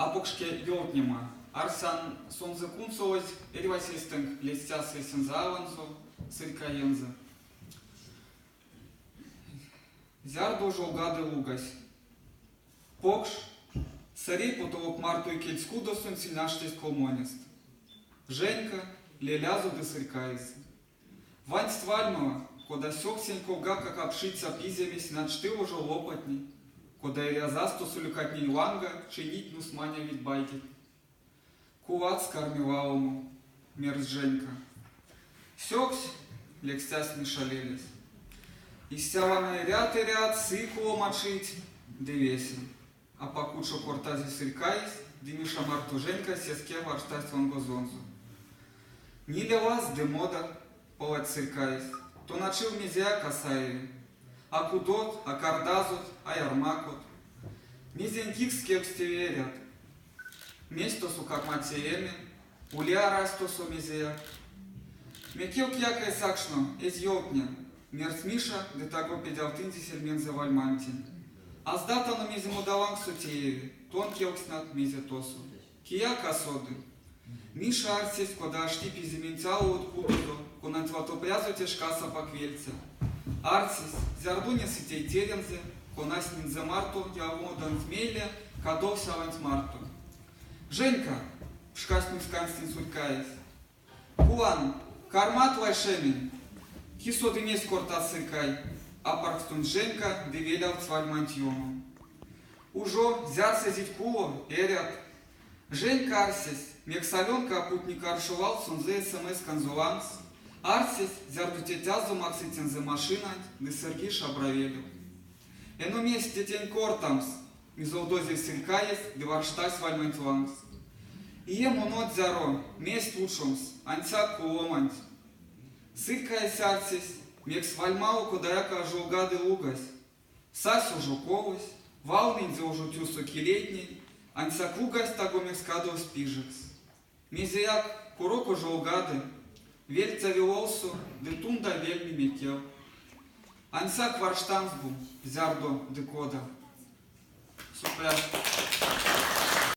Апокшке ёвтнема. Арсян, сонзэ кунсолозь, эрьвась эйстэнк ледстясы эсензэ аванзо, сырькаензэ. Зярдо ожолгады лугась. Покш, сэрей потолок марто икельцькудосонть сильнаштсть колмонест. Женька, лелязо ды сырькаезэ. Вансть вальмава, кода сёксень ковгак а капшиця пиземесь начты ожо лопатне, кода эрязасто суликатнень ланга чийнить нусманя ведьбайтеть. Куватьс карми валомо, мерсь Женька. Сёксь, лекстясь Миша лелясь. Истя вана эрят-эрят, сы кулома чить, ды весе. Апак учо кортазь сырькаесь ды Миша марто Женька сеске варштасть лангозонзо. Ниле лаз ды мода, поладсь сырькаесь, тоначив мезеяк а саеви. А кудот, а кардазот, а ярмакот. Мезень кикс кевкстеви эрят? Мезть тосо кармат тееме, ули-арась тосо мезеяк? Мекев кияк эзь сакшно, эзь ёвтне, мерсь Миша ды таго педявтынзе сельмензэ вальмантень. Аздатано мезе модалангсо тееви, тон кевкстнят мезе тосо. Кияк а соды. Миша арсесь, кода ашти пизементь ало од кудозо, конанть латопрязо те шкас апак вельтя. Арсесь, зярдо несы тейтерензэ, конась нинзэ марто явомодонть мейле кадовсь аванть марто. Женька! пшкадсь нуцьканстэнь сырькаесь. Кулан, кармат лайшеме? Ки соды мезть кортась сырькай, апаркстомсь Женька ды велявтсь вальманть ёнов. Ужо, зярс эзить куло, эрят. Женька арсесь, мекс Алёнка а путни каршо вал сонзэ СМС-канзо лангс, арсесь, зярдо тетязо максы тензэ машинанть ды сырги шабра велев. Эно мезть тетень кортамс? мизолдозевсь сырькаесь ды варштась вальманть лангс. Ием онот зяро, мезть учомс, ансяк куломанть. Сырькаесь арсесь, мекс вальмало кодаяк ожолгады лугась. Сась ожоковось, валнынзе ожо тюссо килейтнень, ансяк лугась таго мекс кадовсь пижекс. Мезеяк, курок ожолгады, вельтяви ловсо ды тунда вельми мекев. Ансяк варштамс бу, зярдо ды кода. Сюкпря.